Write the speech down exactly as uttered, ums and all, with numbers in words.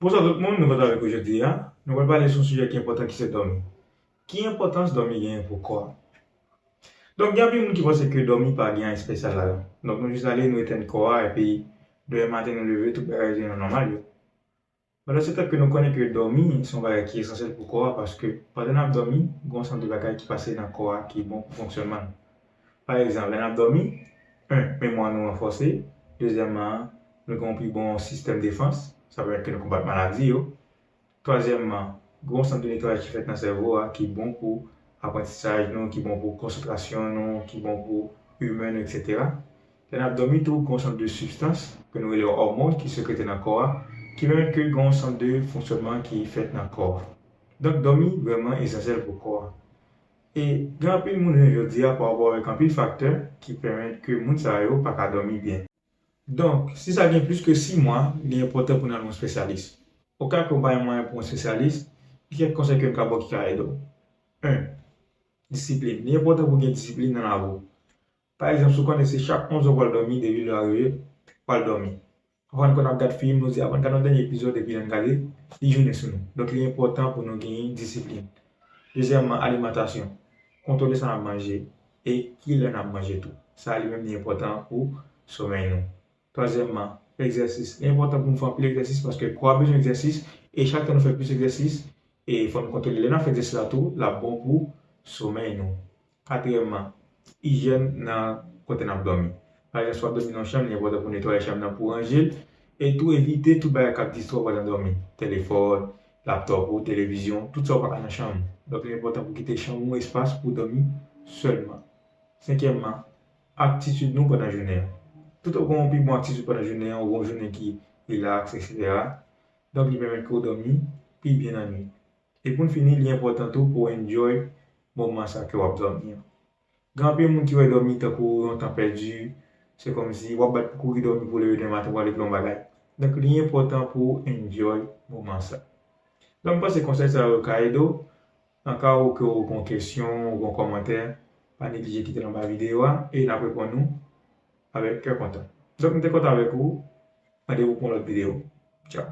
Bonswa tout moun, nou kontan avèk ou jodi a. Nou pral pale sou yon sijè ki enpòtan ki se dòmi. Ki enpòtans dòmi genyen pou kò a? Donk, gen anpil moun ki panse ke dòmi pa gen anyen espesyal ladan. Donk, nou jis ale, nou etenn kò a, epi demen maten nou leve, tout bagay vin nòmal yo. Pandan se tan ke nou konnen ke dòmi se yon bagay ki esansyèl pou kò a, paske pandan n ap dòmi, gen yon ansanm de bagay ki pase nan kò a ki bon pou fonksyònman nou. Pa egzanp, lè n ap dòmi, en, memwa nou ranfòse, dezyèmman, nou gen yon pi bon sistèm defans, sa pèmèt ke nou konbat maladi yo. Twazyèmman, gen yon ansanm de netwayaj ki fèt nan sèvo a ki bon pou aprantisaj nou, ki bon pou konsantrasyon nou, ki bon pou imè nou, etsetera. Lè n ap dòmi tou, gen yon ansanm de sibstans ke nou rele òmòn ki sekrete nan kò a, ki pèmèt ke gen yon ansanm de fonksyònman ki fèt nan kò a. Donk, dòmi vrèman esansyèl pou kò a. E gen anpil moun jodi a pa rapò avèk anpil faktè ki pèmèt ke moun sa yo pa ka dòmi byen. Donk, si sa gen plis ke sis mwa, li enpòtan pou n al wè yon espesyalis. Oka ke w pa gen mwayen pou yon espesyalis, gen kèk konsèy ke m ka ba w ki ka ede w. En, disiplin. Li enpòtan pou w gen disiplin nan lavi w. Pa egzanp, si w konnen se chak onz è w pral dòmi, depi lè a rive, w pral dòmi. Pafwa, n konn ap gad fim, nou di, "A, ban n gad yon dènye epizòd," epi lè n gade, li jounen sou nou. Donk, li enpòtan pou nou genyen disiplin. Dezyèmman, alimantasyon. Kontwole sa n ap manje e kilè n ap manje tou. Sa li menm li enpòtan pou somèy nou. Twazyèmman, egzèsis. Li enpòtan pou nou fè anpil egzèsis paske kò a bezwen egzèsis e chak tan nou fè plis egzèsis, e fò nou kontwole lè n ap fè egzèsis la tou, l ap bon pou somèy nou. Katriyèmman, ijyèn nan kote n ap dòmi. Pa egzanp, si w ap dòmi nan yon chanm, li enpòtan pou w netwaye chanm nan, pou w ranje l, e tou evite tout bagay k ap distwè w pandan w dòmi. Telefòn, laptòp ou, televizyon, tout sa w pa ka nan chanm ou. Donk, li enpòtan pou w kite chanm ou espas pou w dòmi sèlman. Senkyèmman, atitid nou pandan jounen an. Tout ou gen yon pi bon atitid pandan jounen an, ou gen yon jounen ki rilaks, etsetera. Donk, li pèmèt ke w dòmi pi byen lannwit. E pou n fini, li enpòtan tou pou w enjoy moman sa ke w ap dòmi an. Gen anpil moun ki wè dòmi tankou yon tan pèdi, se kòmsi w ap bat pou kouri dòmi pou w leve demen maten pou w ale pou yon bagay. Donk, li enpòtan pou w enjoy moman sa. Donk, m panse konsèy sa yo ka ede w. Nan ka ou ke w gen kesyon, ou gen kòmantè, pa neglije kite l anba videyo a e n ap reponn ou avèk kè kontan. Donk, m te kontan avèk ou. Randevou pou yon lòt videyo. Tchaw.